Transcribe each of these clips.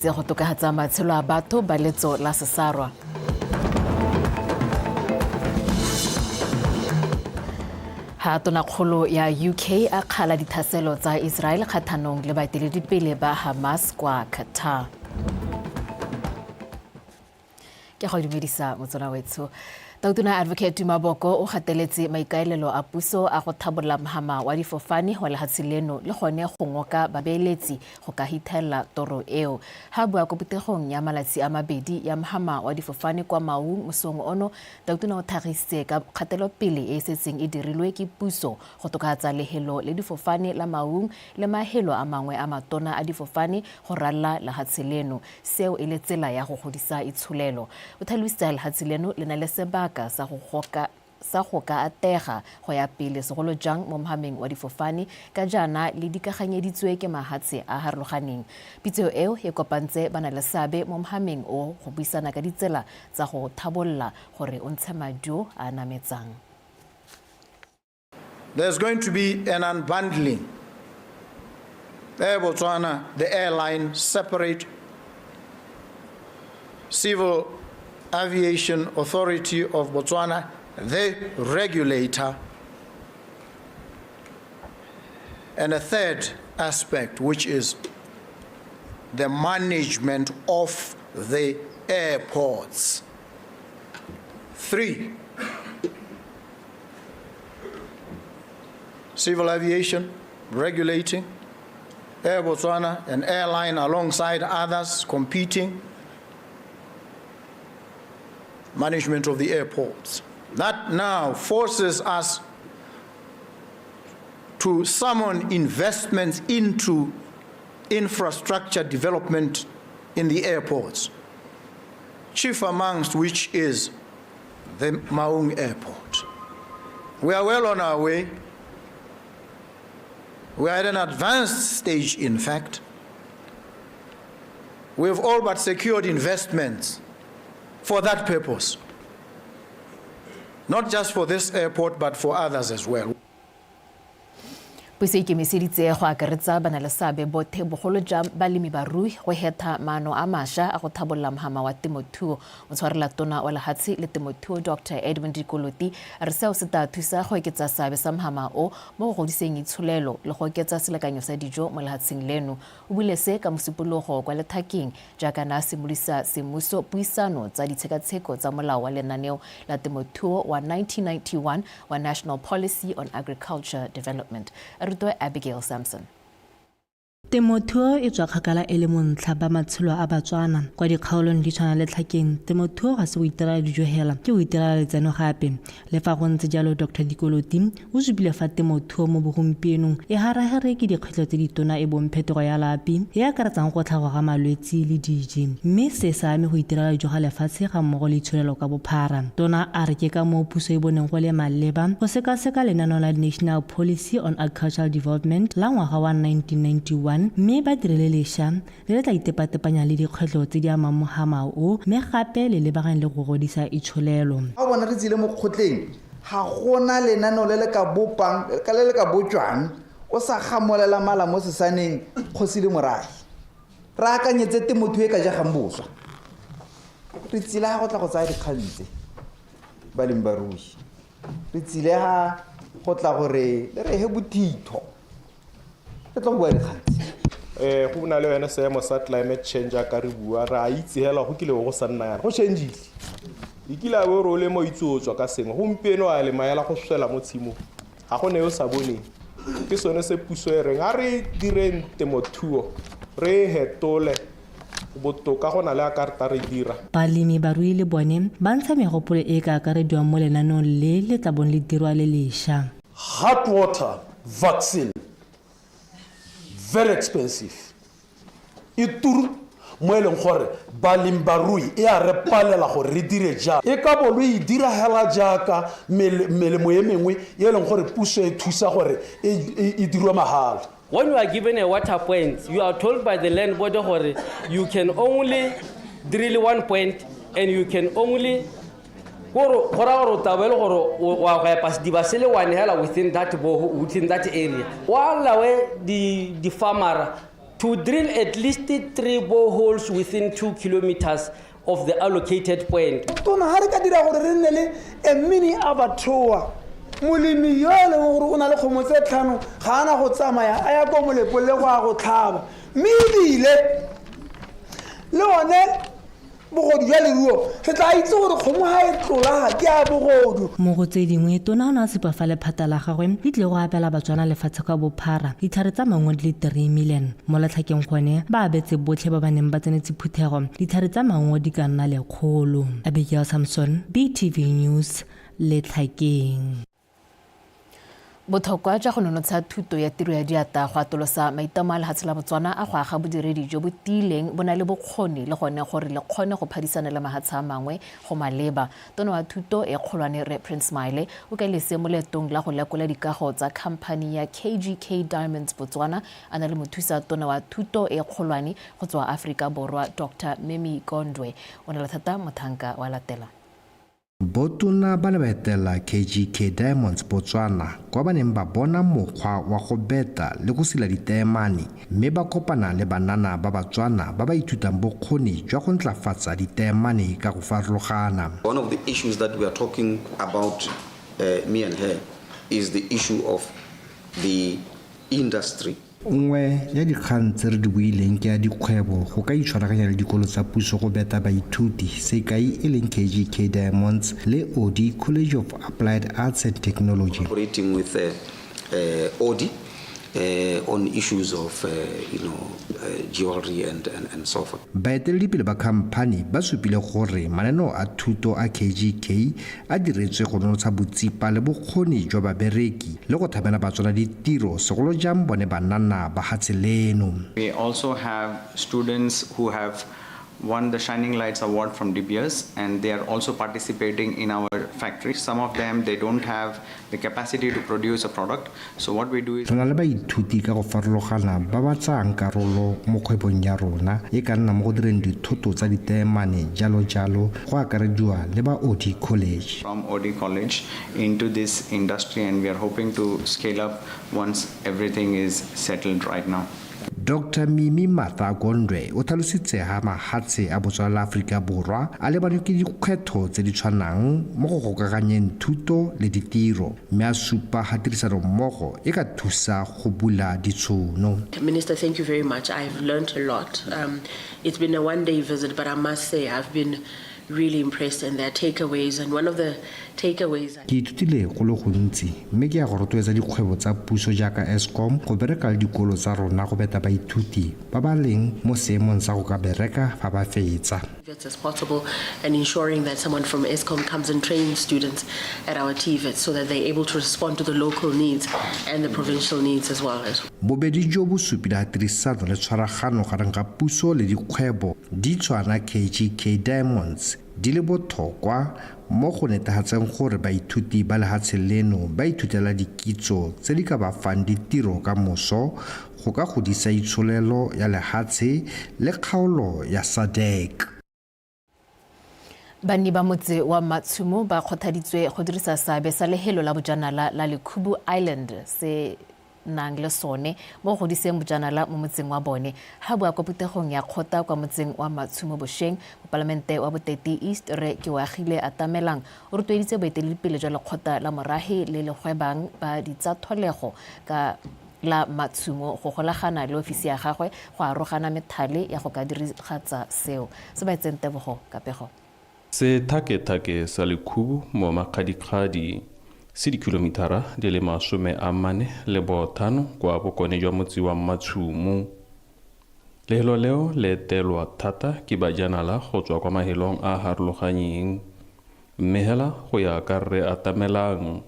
Tse go tokafatsa matshelo a batho ba letso la Sesarwa. Ha tonakgolo ya UK a kgala dithaselo tsa Israel kgathanong le baeteledipele ba Hamas kwa Qatar. Ke go dumedisa motswana wetsho. Tautona Advocate Duma Boko o gateletse maikaelelo a puso a go thabolola mhama wa difofane wa lehatshe leno le gone go ngoka babeeletsi go ka hithelela toro eo. Ha bua ko phuthegong ya malatsi a mabedi ya mhama wa difofane kwa Maung mosong ono, Tautona o thagisitse ka kgatelopele e e setseng e dirilwe ke puso go tokafatsa lehelo le difofane la Maung le mahelo a mangwe a matona a difofane go ralala lehatshe leno. Seo e le tsela ya go godisa itsholelo. O tlhalositse lehatshe leno le na le sebaka sa go goka sa go ka atega go ya pele segolo jang mo mhameng wa difofane ka jaana le dikaganyeditswe ke mahatshe a harologaneng. Pitso eo e kopantse ba na le seabe mo mhameng o go buisana ka ditsela tsa go thabolola gore o ntshe maduo a a nametsang. There's going to be an unbundling. Air Botswana, the airline, separate. Civil Aviation Authority of Botswana, the regulator. And a third aspect, which is the management of the airports. 3, civil aviation regulating, Air Botswana, an airline alongside others competing, management of the airports. That now forces us to summon investments into infrastructure development in the airports, chief amongst which is the Maung Airport. We are well on our way. We are at an advanced stage, in fact. We have all but secured investments for that purpose. Not just for this airport, but for others as well. Puso e ikemiseditse go akaretsa banaleseabe bothe bogolo jang balemi barui go hetha maano a masha a go thabolola mhama wa temothuo. Motshwarela tona wa lehatshe le temothuo Dr Edwin Dikoloti a re seo se tla thusa go eketsa seabe sa mhama o mo go godiseng itsholelo le go oketsa selekanyo sa dijo mo lehatsheng leno. O buile se ka Mosupologo kwa Lethakeng jaaka na simolodisa semmuso puisano tsa ditshekatsheko tsa molao wa lenaneo la temothuo wa 1991 wa National Policy on Agriculture Development. A rutwa Abigail Sampson. Temothuo e tswa kgakala e le montlha ba matshelo a Batswana. Kwa dikgaolong di tshwana le Tlhakeng, temothuo ga se go itirela dijo hela, ke go itirela letseno gape. Le fa go ntse jalo, Doctor Dikoloti o supile fa temothuo mo bogompienong e harahare ke dikgwetlho tse ditona e bong phetogo ya loapi e akaretsang go tlhago ga malwetsi le diji, mme se sa ame go itirela dijo ga lefatshe ga mmogo le itsholelo ka bophara. Tona a re ke ka moo puso e boneng go le maleba go sekaseka lenaneo la National Policy on Agricultural Development la ngwaga wa 1991 mme ba dire le lesha le le tla itepatepanyang le dikgwetlho tse di amang mohama o mme gape le lebagane le go godisa itsholelo. Ga o bona re tsile mo kgotleng, ga gona lenaneo le le ka bopang, le le ka botjwang o sa gamolela mala mo sesaneng kgosi le morafe. Re akanyetse temothuo e ka jegang boswa. Re tsile ga go tla go tsaya dikgang tse, balemi barui. Re tsile ga go tla gore le re he bothitho. Re tlo go bua dikgang tse. Go na le yone seemo sa climate change jaaka re bua, re a itse hela go kile go sa nna yana, go change-ile. E kile a bo re o lema o itse o tswa ka sengwe, gompieno a lema hela go swela mo tshimong, ga go ne yo sa boneng. Ke sone se puso e reng a re direng temothuo, re e hetole botoka go na le a ka re re dira. Balemi barui le bone ba ntsha megopolo e e ka akarediwang mo lenaneong le le tla bong le dirwa le lesha. Hard water vaccine very expensive, e turu mo e leng gore balemi barui e a re palela gore re dire jang. E ka bo lo e dira hela jaaka melemo e mengwe e leng gore puso e thusa gore e dirwe mahala. When you are given a water point, you are told by the land board gore you can only drill 1 point and you can only gore go raya gore o tla bo e le gore wa go epa sediba se le one hela within that area. Wa lawe di-farmera To drill at least 3 boreholes within 2 kilometers of the allocated point. Tona ga re ka dira gore re nne le a mini abattoir, molemi yo e leng gore o na le kgomo tse 5 ga ana go tsamaya a ya ko molepolole go ya go tlhaba, mme ebile le one bogodu jwa leruo re tla itse gore kgomo ga e tlola ga ke a bogodu. Mo go tse dingwe, tona o ne a supa fa lephata la gagwe le tlile go abela Batswana lefatshe ka bophara ditlhare tsa maungo di le 3 million. Mo Letlhakeng gone ba abetse botlhe ba ba neng ba tsenetse phuthego ditlhare tsa maungo di ka nna 100. Abigail Samson, BTV News, Letlhakeng. Botlhokwa jwa go nonotsha thuto ya tiro ya diata go atolosa maitlamo a lehatshe la Botswana a go aga bodiredi jo bo tiileng bo na le bokgoni le gone gore le kgone go phadisana le mahatshe a mangwe go maleba. Tona wa thuto e kgolwane Rre Prince Maele o kaile se mo leetong la go lekola dikago tsa khamphani ya KGK Diamonds Botswana a na le mothusa tona wa thuto e kgolwane go tswa Aforika Borwa Dr Memi Gondwe. O na le thata mothanka wa latela. Botona ba ne ba etela KGK Diamonds Botswana kwa ba neng ba bona mokgwa wa go beta le go sila diteemane, mme ba kopana le banana ba Batswana ba ba ithutang bokgoni jwa go ntlafatsa diteemane ka go farologana. One of the issues that we are talking about, me and her, is the issue of the industry. Nngwe ya dikgang tse re di buileng ke ya dikgwebo go ka itshwaraganya le dikolo tsa puso go beta baithuti, sekai e leng KGK Diamonds le Oodi College of Applied Arts and Technology. Collaborating with Oodi on issues of jewelry and so forth. Baeteledipele ba khamphani ba supile gore mananeo a thuto a KGK a diretswe go nonotsha botsipa le bokgoni jwa babereki le go thabela Batswana ditiro, segolo jang bone banana ba hatshe leno. We also have students who have won the Shining Lights Award from De Beers, and they are also participating in our factory. Some of them, they don't have the capacity to produce a product. So what we do is Re na le baithuti ka go farologana ba ba tsayang karolo mo kgwebong ya rona, e ka nna mo go direng dithoto tsa diteemane jalo jalo, go akarediwa le ba Oodi College. From Oodi College into this industry, and we are hoping to scale up once everything is settled right now. Dr Mimi Martha Gondwe o tlhalositse ha mahatshe a Botswana la Aforika Borwa a lebanwe ke dikgwetlho tse di tshwanang mo go gokaganyeng thuto le ditiro, mme a supa ha tirisanommogo e ka thusa go bula ditšhono. Minister, thank you very much. I've learned a lot. It's been a one-day visit, but I must say I've been really impressed in their takeaways, and one of the takeaways Ke ithutile go le gontsi, mme ke ya go rotloetsa dikgwebo tsa puso jaaka Eskom go bereka le dikolo tsa rona go beta baithuti ba ba leng mo seemong sa go ka bereka fa ba fetsa. as possible, and ensuring that someone from Eskom comes and trains students at our TVET so that they're able to respond to the local needs and the provincial needs as well. Bobedi jo bo supile ha tirisano le tshwaragano gareng ga puso le dikgwebo di tshwana KGK Diamonds di le botlhokwa mo go netefatseng gore baithuti ba lehatshe leno ba ithutela dikitso tse di ka ba fang ditiro ka moso go ka godisa itsholelo ya lehatshe le kgaolo ya SADC. Banni ba motse wa Matshumo ba kgothaditswe go dirisa seabe sa lehelo la bojanala la Lekhubu Island se nang le sone mo go godiseng bojanala mo motseng wa bone. Ha bua kwa phuthegong ya kgotla kwa motseng wa Matshumo bošeng, mopalamente wa Boteti East Rre Keoagile Atamelang o rotloeditse boeteledipele jwa lekgotla la morahe le le gwebang ba ditsatlholego ka la Matshumo go golagana le ofisi ya gagwe go arogana methale ya go ka diragatsa seo. Se ba etseng tebogo ka pego. Sethakethake sa Lekhubu mo Makgadikgadi se dikilomitara di le 45 kwa bokone jwa motse wa Matshumo. Lehelo leo le etelwa thata ke bajanala go tswa kwa mahelong a a harologanyeng, mme hela go ya ka Rre Atamelang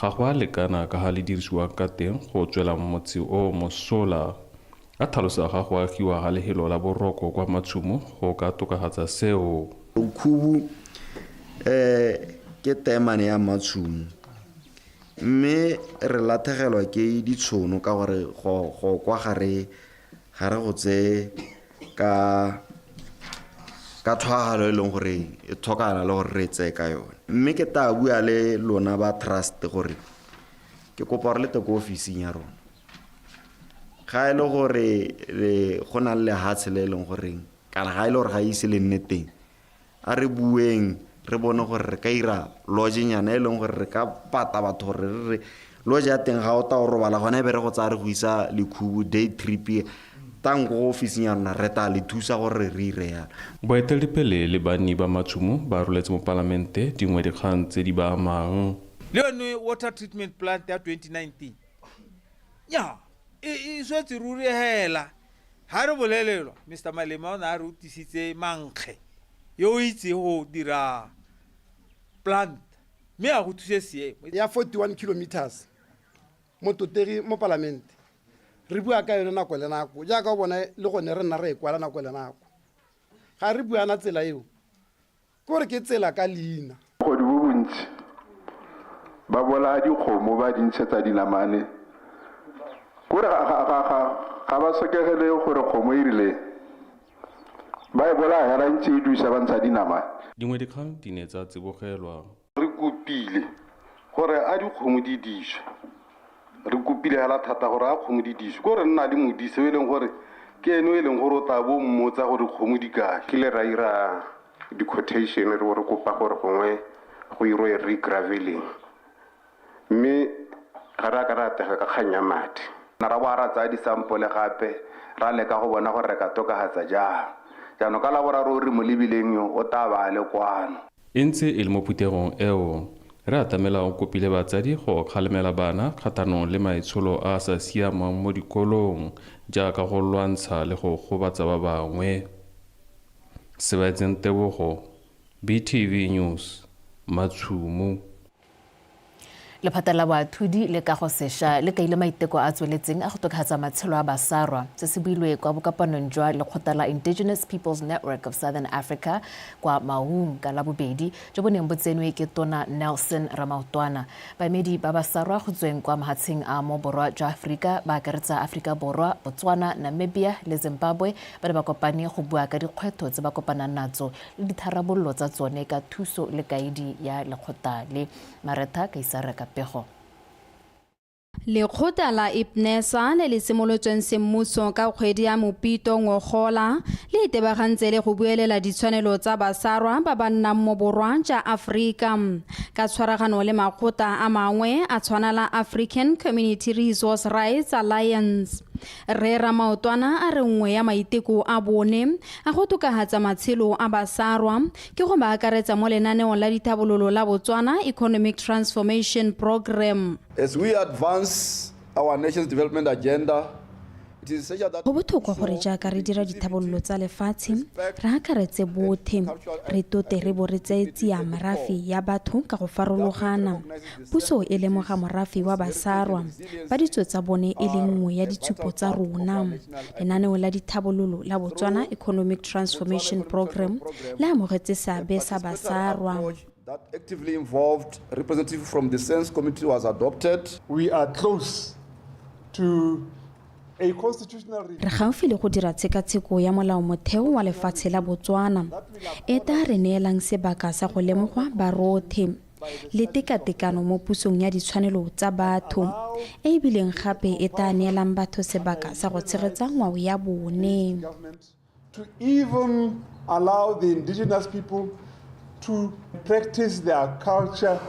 ga go a lekana ka ha le dirisiwang ka teng go tswela motse o mosola. A tlhalosa ga go agiwa ga lehelo la boroko kwa Matshumo go ka tokafatsa seo. Lekhubu ke teemane ya Matshumo, mme re latlhegelwa ke ditšhono ka gore go kwa ga re go tseye ka tlhwaagalo e leng gore e tlhokagala le gore re e tseye ka yone. Mme ke tla bua le lona ba trust gore ke kopa gore le tle ko ofising ya rona. Ga e le gore go na le lehatshe le e leng goreng kana ga e le gore ga ise le nne teng, a re bueng re bone gore re ka ira lodgenyana e leng gore re ka pata batho gore re re lodge ya teng ga o ta o robala gona e be re go tsaya re go isa Lekhubu day trip tang ko ofising ya rona re tla le thusa gore re ire yalo. Boeteledipele le banni ba Matshumo ba roletse mopalamente dingwe dikgang tse di ba amang. Le yone water treatment plant ya 2019 nya e swetse ruri hela ha re bolelelwa Mr Malema o ne a re o tisitse mankge yo o itse go dira plant mme a go thuse seemo ya 41 kilometers mo totegi mo palamente re bua ka yone nako le nako jaaka o bona le gone re nna re e kwala nako le nako ga re buana tsela eo ke gore ke tsela ka leina. Bogodu bo bontsi ba bolaya dikgomo ba di ntshetsa dinamane kore ga ba sokegele gore kgomo e rileng ba e bolaya hela ntse e dusa ba ntsha dinamane. Dingwe dikgang di ne tsa tsibogelwa. Re kopile gore a dikgomo di diswe, re kopile hela thata gore a kgomo di diswe ko re nna le modise o e leng gore ke ene o e leng gore o tla bo mmotsa gore kgomo di kae. Kile ra ira di-quotation re bo re kopa gore gongwe go irwe re-graveling mme ga re a ka ra atega ka kgang ya madi. Ra bo ra tsaya disampole gape ra leka go bona gore re ka tokafatsa jang. Jaanong ka laboraro re mo lebileng yo o tla ba le kwano. E ntse e le mo phuthegong eo re atamela o kopile batsadi go kgalemela bana kgatlhanong le maitsholo a a sa siamang mo dikolong jaaka go lwantsha le go gobatsa ba bangwe. Sebaetseng Tebogo, BTV News, Matshumo. Lephata la boathodi le kago sešwa le kaile maiteko a tsweletseng a go tokafatsa matshelo a Basarwa. Se se builwe kwa bokopanong jwa lekgotla la Indigenous Peoples Network of Southern Africa kwa Maung ka Labobedi jo bo neng bo tsenwe ke Tona Nelson Ramaotwana. Baemedi ba Basarwa go tsweng kwa mahatsheng a mo borwa jwa Aforika ba akaretsa Aforika Borwa, Botswana, Namibia le Zimbabwe ba ne ba kopane go bua ka dikgwetlho tse ba kopanang natso le ditharabololo tsa tsone ka thuso le kaedi ya lekgotla le. Maretha Kaisara ka pego. Lekgotla la IPNESA le le simolotsweng semmuso ka kgwedi ya Mopito ngogola le itebagantse le go buelela ditshwanelo tsa Basarwa ba ba nnang mo borwa jwa Aforika ka tshwaragano le makgotla a mangwe a tshwana la African Community Resource Rights Alliance. Rre Ramaotwana a re nngwe ya maiteko a bone a go tokafatsa matshelo a Basarwa ke go ba akaretsa mo lenaneong la dithabololo la Botswana Economic Transformation Program. As we advance our nation's development agenda, it is essential that Go botlhokwa gore jaaka re dira dithabololo tsa lefatshe re akaretse bothe, re tote re bo re tseye tsia merafe ya batho ka go farologana. Puso e lemoga morafe wa Basarwa ba ditso tsa bone e le nngwe ya ditshupo tsa rona. Lenaneo la dithabololo la Botswana Economic Transformation Program le amogetse seabe sa Basarwa. That actively involved representative from the Sense Committee was adopted. We are close to a constitutional review. Re gaufi le go dira tshekatsheko ya molaomotheo wa lefatshe la Botswana e tla re neelang sebaka sa go lemogwa barothe le tekatekano mo pusong ya ditshwanelo tsa batho e e bileng gape e tla neelang batho sebaka sa go tshegetsa ngwao ya bone. To even allow the indigenous people to practice their culture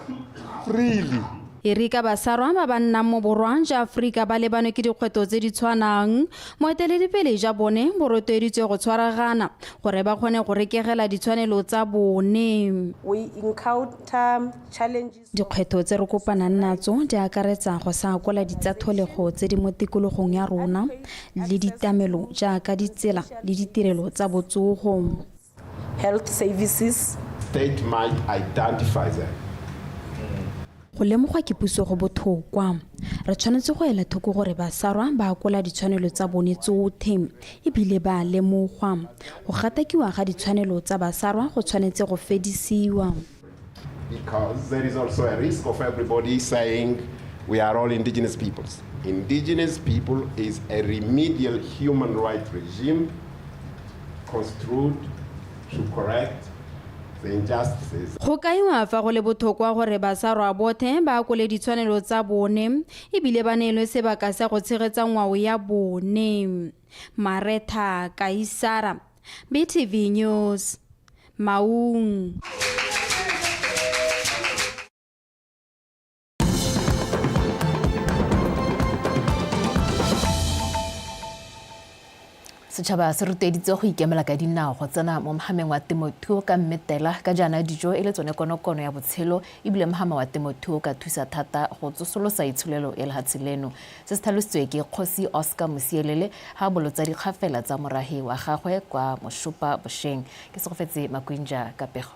freely. E re ka Basarwa ba ba nnang mo borwa jwa Aforika ba lebanwe ke dikgwetlho tse di tshwanang, moeteledipele jwa bone bo rotloeditswe go tshwaragana gore ba kgone go rekegela ditshwanelo tsa bone. We encounter challenges. Dikgwetlho tse re kopanang natso di akaretsa go sa akola ditsatlholego tse di mo tikologong ya rona le ditlamelo jaaka ditsela le ditirelo tsa botsogo. Health services. State might identify them. Go lemogwa ke puso go botlhokwa. Re tshwanetse go ela thoko gore Basarwa ba akola ditshwanelo tsa bone tsotlhe ebile ba a lemogwa. Go gatakiwa ga ditshwanelo tsa Basarwa go tshwanetse go fedisiwa. Because there is also a risk of everybody saying we are all indigenous peoples. Indigenous people is a remedial human rights regime construed to correct The injustices. Go kaiwa fa go le botlhokwa gore Basarwa bothe ba akole ditshwanelo tsa bone ebile ba neelwe sebaka sa go tshegetsa ngwao ya bone. Maretha Kaisara, BTV News, Maung. Setšhaba se rotloeditse go ikemela ka dinao go tsena mo mohameng wa temothuo ka mmetela ka jaana dijo e le tsone konokono ya botshelo ebile mohama wa temothuo ka thusa thata go tsosolosa itsholelo ya lehatshe leno. Se se tlhalositswe ke Kgosi Oscar Mosielele ha a bolotsa dikgafela tsa morahe wa gagwe kwa Moshopa bosheng. Ke Segofetse Makwinja ka pego.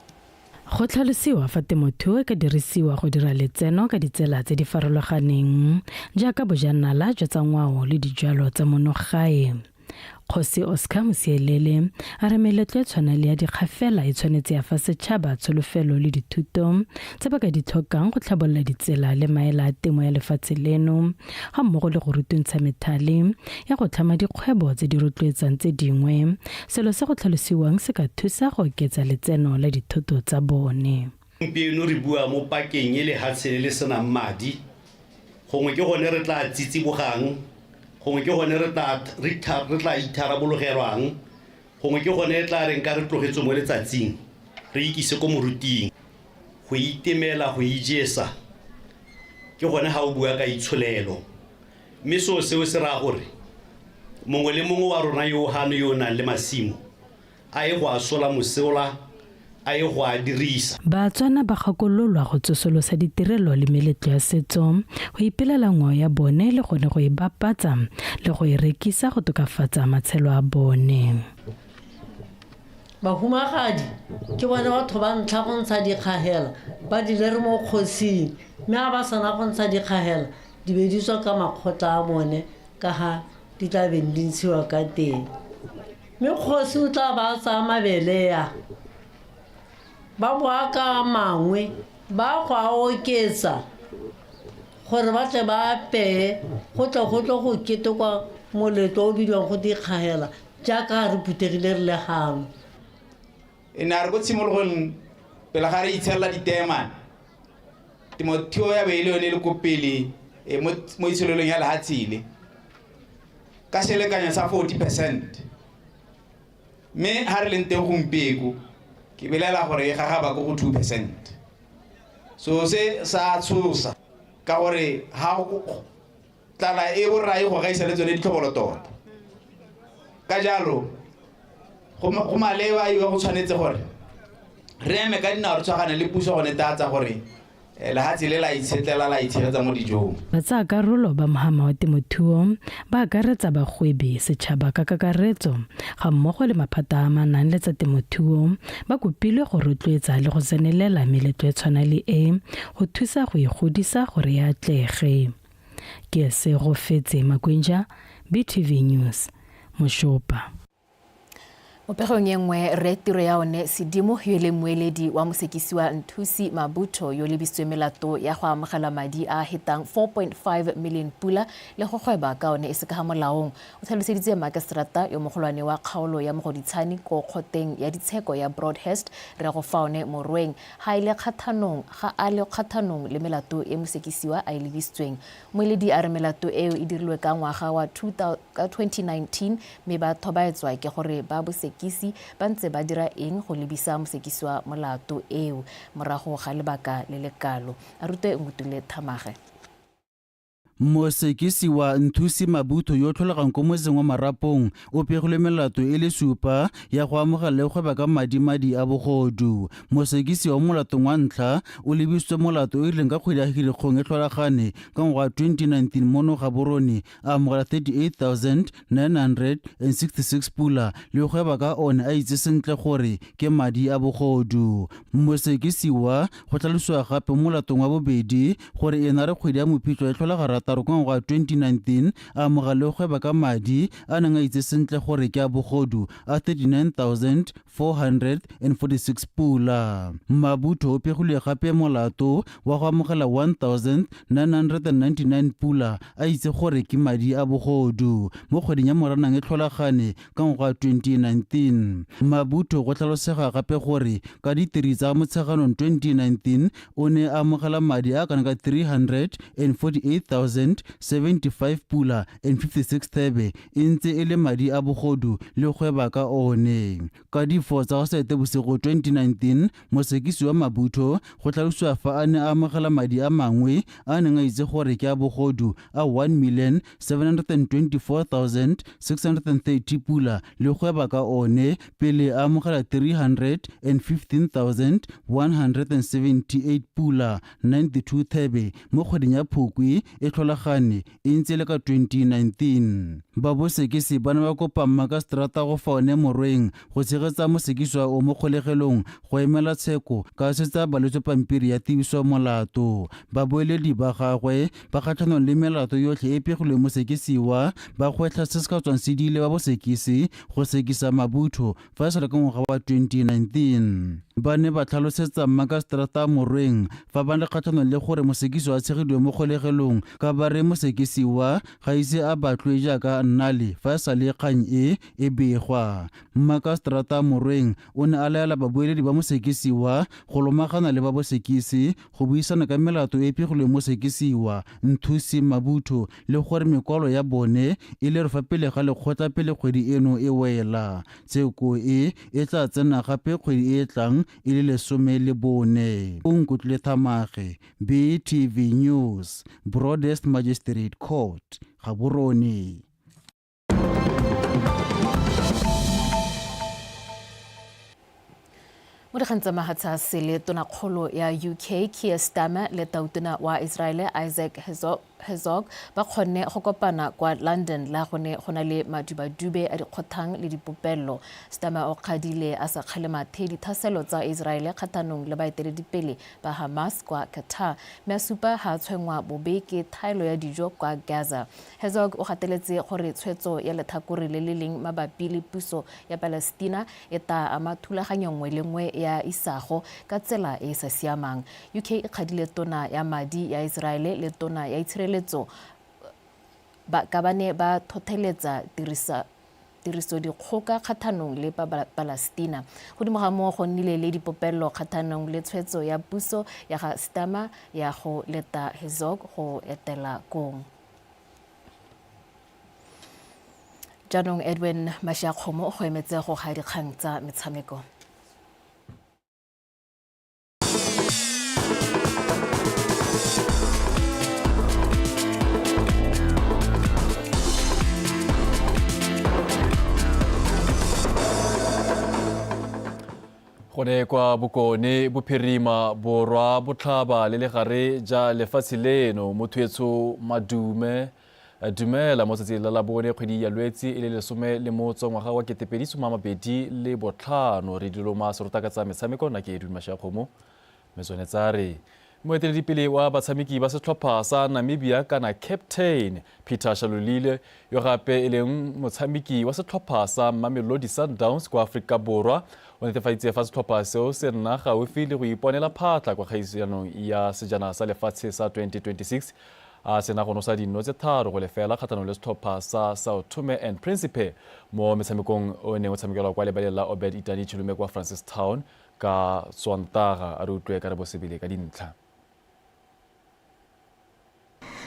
Go tlhalosiwa fa temothuo e ka dirisiwa go dira letseno ka ditsela tse di farologaneng jaaka bojanala jwa tsa ngwao le dijwalo tsa monogae. Kgosi Oscar Mosielele a re meletlo e tshwana le ya dikgafela e tshwanetse ya fa setšhaba tsholofelo le dithuto tse ba ka di tlhokang go tlhabolola ditsela le maela a temo ya lefatshe leno ga mmogo le go rutuntsha methale ya go tlhama dikgwebo tse di rotloetsang tse dingwe, selo se go tlhalosiwang se ka thusa go oketsa letseno la dithoto tsa bone. Gompieno re bua mo pakeng e lehatshe le le senang madi. Gongwe ke gone re tla tsitsibogang, gongwe ke gone re tla re tla itharabologelwang, gongwe ke gone e tla reng ka re tlogetswe mo letsatsing, re ikise ko moruting. Go itemela, go ijesa, ke gone ga o bua ka itsholelo. Mme seo seo se raya gore mongwe le mongwe wa rona yo o gano yo o nang le masimo a ye go a sola mosola, a ye go a dirisa. Batswana ba gakololwa go tsosolosa ditirelo le meletlo ya setso, go ipelela ngwao ya bone le gone go e bapatsa le go e rekisa go tokafatsa matshelo a bone. Bahumagadi ke bone batho ba ntlha go ntsha dikgagela ba di lere mo kgosing, mme ga ba sena go ntsha dikgagela di be di tswa ka makgotla a bone ka ga di tla beng di ntshiwa ka teng. Mme kgosi o tla ba tsaya mabele ya ba boa ka mangwe ba go a oketsa gore ba tle ba apeye go tle go tle go ketekwa moletlo o bidiwang go dikgagela jaaka re phuthegile re le gano. E ne a re ko tshimologong pele ga re itshelela diteemane, temothuo ya be e le yone e le ko pele mo itsholelong ya lehatshe le ka selekanyo sa 40%. Mme ha re leng teng gompieko ke belela gore e gagaba ko go 2%. So se sa tshosa ka gore ha tlala e borai go gaisa le tsone ditlhobolo tota. Ka jalo go maleba e go tshwanetse gore re eme ka dinao re tshwaragane le puso go netefatsa gore lehatshe le la itshetlela la itshegetsa mo dijong. Batsayakarolo ba mohama wa temothuo ba akaretsa bagwebi, setšhaba ka kakaretso ga mmogo le maphata a amanang le tsa temothuo ba kopilwe go rotloetsa le go tsenelela meletlo e tshwana le e go thusa go e godisa gore e atlege. Ke Segofetse Makwenja, BTV News, Moshopa. Mo pegong e nngwe, Rre Tiro ya one Sedimo yo e leng mmueledi wa mosekisiwa Nthusi Mabutho yo lebisitswe melato ya go amogela madi a a hetang 4.5 million pula le go gweba ka one e se ka ga molaong. O tlhaloseditse makaseterata yo mogolwane wa kgaolo ya Mogoditshane ko kgoteng ya ditsheko ya Broadhurst Rre Gofaone Morweng ga e le kgathanong ga a le kgathanong le melato e mosekisiwa a e lebisitsweng. Mmueledi a re melato eo e dirilwe ka ngwaga wa 2019 mme ba thobaetswa ke gore ba bosekisi ba ntse ba dira eng go lebisa mosekisiwa molato eo morago ga lebaka le le kalo. A rute Ngutule Thamage. Mosekisiwa Nthusi Mabutho yo o tlholegang ko motseng wa Marapong o pegilwe melato e le supa ya go amogela le go gweba ka madimadi a bogodu. Mosekisiwa mo molatong wa ntlha o lebisitswe molato o e rileng ka kgwedi ya Hirikgong e tlholagane ka ngwaga wa 2019 mono Gaborone a amogela 38,966 pula le go gweba ka one a itse sentle gore ke madi a bogodu. Mosekisiwa go tlhalosiwa gape mo molatong wa bobedi gore e na re kgwedi ya Mopitlwe e tlhola garata marobarobo ka ngwaga wa 2019 a amogela le go gweba ka madi a neng a itse sentle gore ke a bogodu a 39,446 pula. Mabutho o pegilwe gape molato wa go amogela 1,999 pula a itse gore ke madi a bogodu mo kgweding ya Moranang e tlholagane ka ngwaga wa 2019. Mabutho go tlhalosega gape gore ka ditiri tsa Motsheganong 2019 o ne a amogela madi a kana ka 348,075 pula and 56 thebe e ntse e le madi a bogodu le gweba ka one. Ka di-4 tsa Seetebosigo 2019, mosekisi wa Mabutho go tlhalosiwa fa a ne a amogela madi a mangwe a neng a itse gore ke a bogodu a 1,724,630 pula le gweba ka one pele a amogela 315,178 pula 92 thebe mo kgweding ya Phukwi e tlholagane e ntse le ka 2019. Babosekisi ba ne ba kopa mmakaseterata go fa one Morweng go tshegetsa mosekisiwa o mo kgolegelong go emela tsheko ka setse a baletswe pampiri ya tibiso molato. Babueledi ba gagwe ba kgatlhanong le melato yotlhe e pegilweng mosekisiwa ba gwetlha se se ka tswang se diile ba bosekisi go sekisa Mabutho fa e sale ka ngwaga wa 2019. Ba ne ba tlhalosetsa mmakaseterata Morweng fa ba le kgatlhanong le gore mosekisiwa a tshegediwe mo kgolegelong ka ba re mosekisiwa ga ise a batlwe jaaka nnale fa e sale kgang e e begwa. Mmakaseterata Morweng o ne a laela babueledi ba mosekisiwa go lomagana le ba bosekisi go buisana ka melato e pegilweng mosekisiwa Nthusi Mabutho le gore mekwalo ya bone e lerwe fa pele ga lekgotla pele kgwedi eno e wela. Tsheko e e tla tsena gape kgwedi e e tlang e le 14. Onkutlwile Thamage, BTV News, Broadest Magistrate Court, Gaborone. Mo dikgang tsa mahatshe a sele, tonakgolo ya UK Keir Starmer le tautona wa Israele Isaac Herzog ba kgonne go kopana kwa London la go ne go na le madubadube a dikgothang le dipopello. Starmer o kgadile a sa kgale mathe dithaselo tsa Israele kgathanong le baeteledipele ba Hamas kwa Qatar, mme a supa ha a tshwenngwa bobe ke thaelo ya dijo kwa Gaza. Herzog o gateletse gore tshwetso ya lethakore le le leng mabapi le puso ya Palestina e taa ama thulaganyo nngwe le nngwe ya isago ka tsela e e sa siamang. UK e kgadile tona ya madi ya Iseraele le tona ya itshireletso ba ka ba ne ba thotheletsa dirisa tirisodikgoka kgathanong le Palestina. Godimo ga moo go nnile le dipopelelo kgathanong le tshwetso ya puso ya ga Starmer ya go leta Herzog go etela kong. Jaanong Edwin Mashiakgomo o go emetse go ga dikgang tsa metshameko. Gone kwa bokone bophirima borwa botlhaba le legare ja lefatshe leno, motho madume dumela mo tsatsing la labone kgwedi ya Lwetse e le 13 ngwaga wa 2025. Re diloma serota ka tsa metshameko, nna ke Edwin Mashiakgomo. Mme tsone tsa re moeteledipele wa batshameki ba setlhopha sa Namibia kana captain Peter Shalulile, yo gape e leng motshameki wa setlhopha sa Mamelodi Sundowns kwa Aforika Borwa, o netefaditse fa setlhopha seo se nna gaufi le go iponela phatlha kwa kgaisanong ya sejana sa lefatshe sa 2026 a sena go nosa dino tse 3-0 kgatlhanong le setlhopha sa Sao Tome and Principe mo metshamekong o neng o tshamekelwa kwa lebaleng la Obed Itani Chilume kwa Francistown ka Sontaga. A re utlwe ka re bosebele ka dintlha.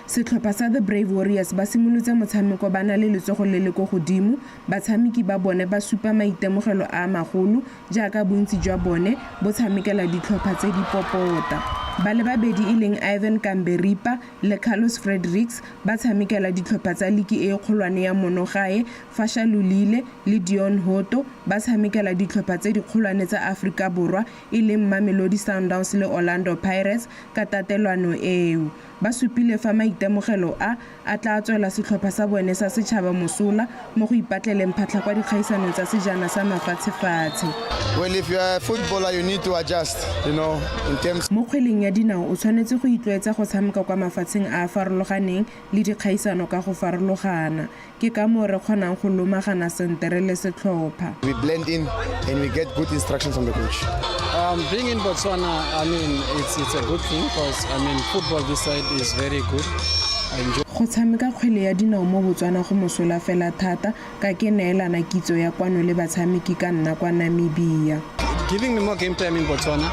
Setlhopha sa The Brave Warriors ba simolotse motshameko ba na le letsogo le le ko godimo, batshameki ba bone ba supa maitemogelo a magolo jaaka bontsi jwa bone bo tshamekela ditlhopha tse di popota. Ba le babedi e leng Ivan Kamberipa le Carlos Fredericks ba tshamekela ditlhopha tsa liki e kgolwane ya monogae, fa Shalulile le Deon Hotto ba tshamekela ditlhopha tse dikgolwane tsa Aforika Borwa e leng Mamelodi Sundowns le Orlando Pirates ka tatelano eo. Ba supile fa maitemogelo a a tla tswela setlhopha sa bone sa setšhaba mosola mo go ipatleleng phatlha kwa dikgaisanong tsa sejana sa mafatshefatshe. Well, if you are a footballer, you need to adjust, you know, in terms. Mo kgweleng ya dinao o tshwanetse go itlwaetsa go tshameka kwa mafatsheng a a farologaneng le dikgaisano ka go farologana. Ke ka moo re kgonang go lomagana sentle re le setlhopha. We blend in and we get good instructions from the coach. Being in Botswana, I mean, it's a good thing because, I mean, football this side is very good. I enjoy. Go tshameka kgwele ya dinao mo Botswana go mosola fela thata ka ke neelana kitso ya kwano le batshameki ka nna kwa Namibia. Giving me more game time in Botswana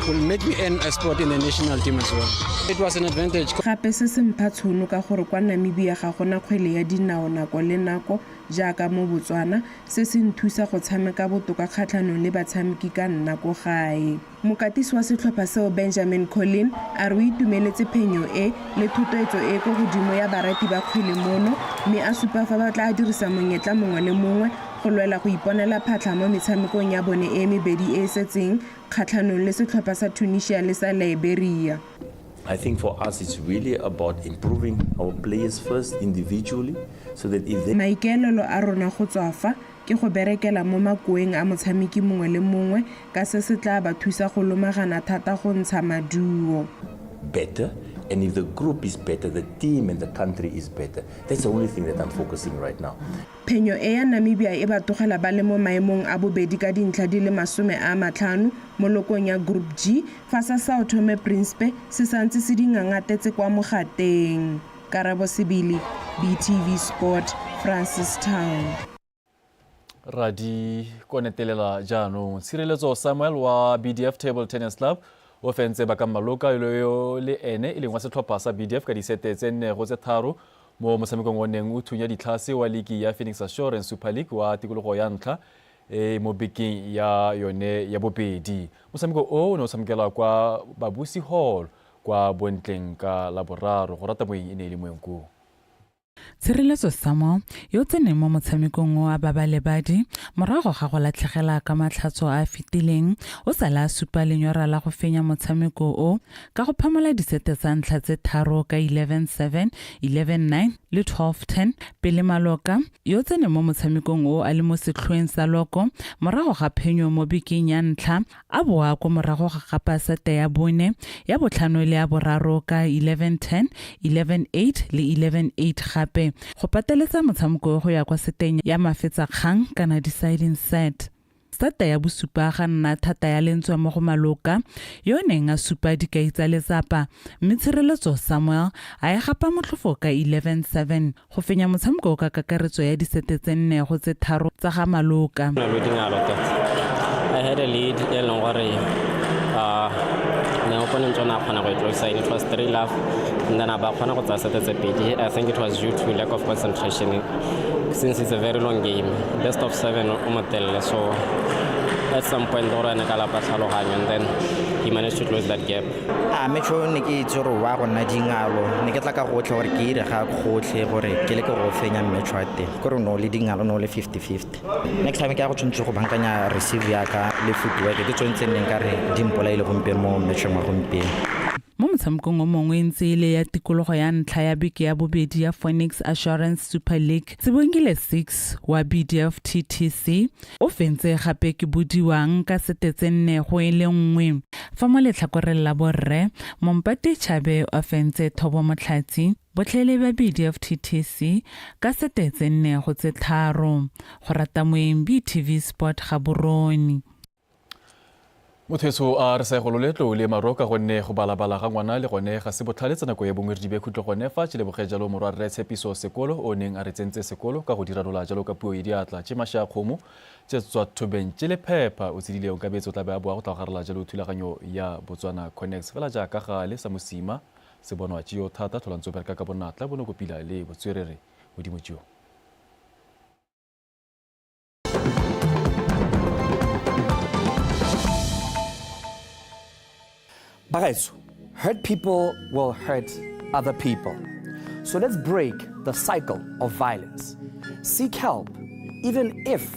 will make me earn a spot in the national team as well. It was an advantage. Gape se se mpha tshono ka gore kwa Namibia ga gona kgwele ya dinao nako le nako jaaka mo Botswana, se se nthusa go tshameka botoka kgatlhanong le batshameki ka nna ko gae. Mokatisi wa setlhopha seo Benjamin Collin a re o itumeletse phenyo e le thotloetso e ko godimo ya barati ba kgwele mono, mme a supa fa ba tla dirisa monyetla mongwe le mongwe go lwela go iponela phatlha mo metshamekong ya bone e mebedi e e setseng kgatlhanong le setlhopha sa Tunisia le sa Liberia. I think for us it's really about improving our players first individually so that if they Maikaelelo a rona go tswa fa ke go berekela mo makoeng a motshameki mongwe le mongwe ka se se tla ba thusa go lomagana thata go ntsha maduo. Better, and if the group is better, the team and the country is better. That's the only thing that I'm focusing right now. Phenyo e ya Namibia e ba tlogela ba le mo maemong a bobedi ka dintlha di le 50 mo lokong ya Group G fa sa Sao Tome Principe se santse se di ngangatetse kwa mogateng. Karabo Sebele, BTV Sport, Francistown. Ra di konetelela jaanong. Tshireletso Samuel wa BDF Table Tennis Club o fentse Bakang Maloka yo le ene e leng wa setlhopha sa BDF ka disete tse 4 go tse 3 mo motshamekong o neng o thunya ditlhase wa ligi ya Phoenix Assurance Super League wa tikologo ya ntlha e mo bekeng ya yone ya bobedi. Motshameko o ne o tshamekelwa kwa Babusi Hall kwa Bontleng ka Laboraro. Go rata moeng e ne e le moeng koo. Tshireletso Samuel yo o tseneng mo motshamekong o a babalebadi morago ga go latlhegela ka matlhatso a a fetileng o sale a supa lenyora la go fenya motshameko o ka go phamola disete tsa ntlha tse 3 ka 11-7, 11-9 le 12-10 pele Maloka yo o tseneng mo motshamekong o a le mo setlhoeng sa loko morago ga phenyo mo bekeng ya ntlha a boa ko morago ga gapa sete ya bone ya botlhano le ya boraro ka 11-10, 11-8 le 11-8 gape go pateletsa motshameko go ya kwa seteng ya mafetsakgang kana deciding set. Sete ya bosupa ga nna thata ya lentswe mo go Maloka yo o neng a supa dikai tsa letsapa mme Tshireletso Samuel a e gapa motlhofo ka 11-7 go fenya motshameko ka kakaretso ya disete tse 4 go tse 3 tsa ga Maloka. I had a lead e leng gore ne opponent o ne a kgona go e close in. It was 3 love and then a ba kgona go tsaya sete tse pedi. I think it was due to lack of concentration since it's a very long game, best of 7 o motelele, so at some point gore ene ka lapa tlhaloganyo and then he managed to close that gap. A metšho ne ke itse gore wa go nna dingalo, ne ke tla ka gotlhe gore ke ire ga gotlhe gore ke leke go fenya metšho wa teng, kore no le dingalo no le 50-50. Next time ke ya go tshwanetse go bankanya receive ya ka le footwork, ke tsone tse nneng ka re di mpolaile gompieno mo metšhong wa gompieno. Mo motshamekong o mongwe e ntse e le ya tikologo ya ntlha ya beke ya bobedi ya Phoenix Assurance Super League, Tsebongile 6 wa BDF TTC o fentse gape ke bodiwang ka sete tse 4 go e le 1. Fa mo letlhakoreng la borre, Mompati Chabe o fentse Thobo Motlhatsi botlhele ba BDF TTC ka sete tse 4 go tse 3. Go rata moeng BTV Sport Gaborone. Motho a re sa go loletlo le maroka gonne go balabala ga ngwana le gone ga se botlhale tsa nako ya bongwe re dibe khutlo gone fa tšheleboge jalo morwa rre Tshepiso Sekolo o neng a re tsentse sekolo ka go dirarola jalo ka puo e diatla tše masha kgomo tše tswa thobeng tše lephepha o tsedile o kabetso tla be a boa go tla garela jalo thulaganyo ya Botswana Connects fela jaaka gale sa mosima se bonwa tšeo thata tlholantso bereka ka bonatla bonokopila le botswerere modimo tšeo. Bagaetso, hurt people will hurt other people. So let's break the cycle of violence. Seek help, even if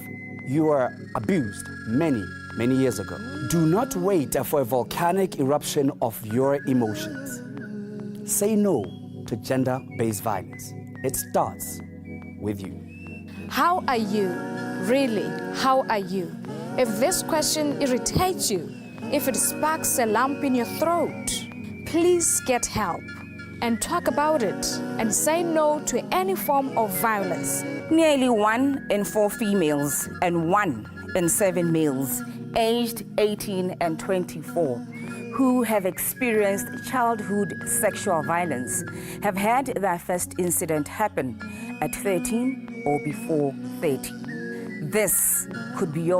you were abused many, many years ago. Do not wait for a volcanic eruption of your emotions. Say no to gender based violence. It starts with you. How are you? Really, how are you? If this question irritates you, if it sparks a lump in your throat, please get help and talk about it and say no to any form of violence. Nearly one in four females and one in seven males aged 18 and 24 who have experienced childhood sexual violence have had their first incident happen at 13 or before 30. This could be your